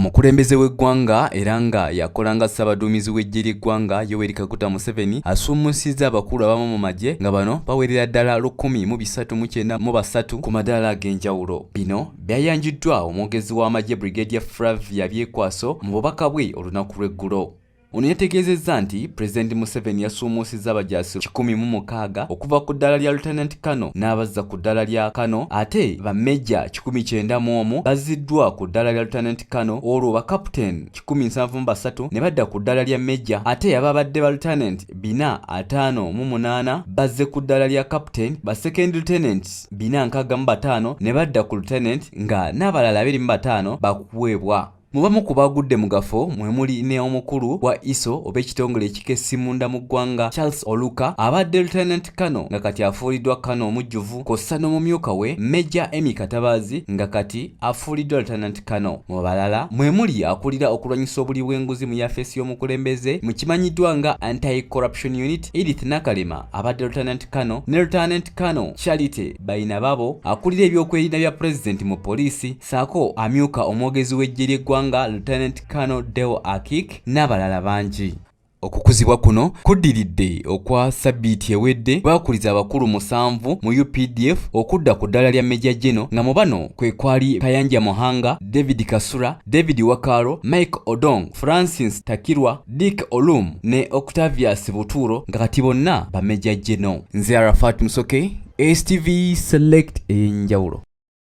Omukulembeze w'eggwanga era nga yakola nga ssabaduumizi w'eggye ly'eggwanga Yoweri Kaguta Museveni asuumusizza abakulu abamu mu magye nga bano bawerera ddala 1393 ku madaala ag'enjawulo. Bino byayanjuddwa omwogezi w'amagye Brigadier Flavia Byekwaso mu bubaka bwe olunaku lw'eggulo. Ono yategeezezza nti Pulezidenti Museveni yasuumuusizza abajaasi 106 okuva ku ddaala lya Lieutenant Colonel n'abazza ku ddaala lya Colonel ate ba Major 191 bazziddwa ku ddaala lya Lieutenant Colonel olwo ba Captain 173 ne badda ku ddaala lya Major ate ababadde ba Lieutenant 458 bazze ku ddaala lya Captain, ba Second Lieutenant 465 ne badda ku Lieutenant nga n'abalala 25 bakuweebwa. Mu bamu ku baagudde mu gafo mwe muli ne omukulu wa ISO oba ekitongole ekikessi munda mu ggwanga Charles Oluka abadde Lieutenant Colonel nga kati afuuliddwa Colonel omujjuvu kw'ossa n'omumyuka we Major Emmy Katabaazi nga kati afuuliddwa Lieutenant Colonel. Mu balala mwe muli akulira okulwanyisa obuli bw'enguzi mu yafeesi y'omukulembeze mu kimanyiddwa nga Anti-Corruption Unit Edith Nakalema abadde Lieutenant Colonel ne Lieutenant Colonel Charity Bainababo akulira ebyokwerinda bya Pulezidenti mu poliisi saako amyuka omwogezi w'eggye ly'eggwanga Lieutenant Colonel Deo Akik n'abalala bangi. Okukuzibwa kuno kuddiridde okwa ssabbiiti ewedde baakuliza abakulu 7 mu UPDF okudda ku ddaala lya Major General nga mu bano kwe kwali Kayanja Muhanga, David Kasura, David Wakaaro, Mike Odong, Francis Takirwa, Dick Olum ne Octavius Buturo nga kati bonna ba Major General. Nze Arafat Musoke, STV Select ey'enjawulo.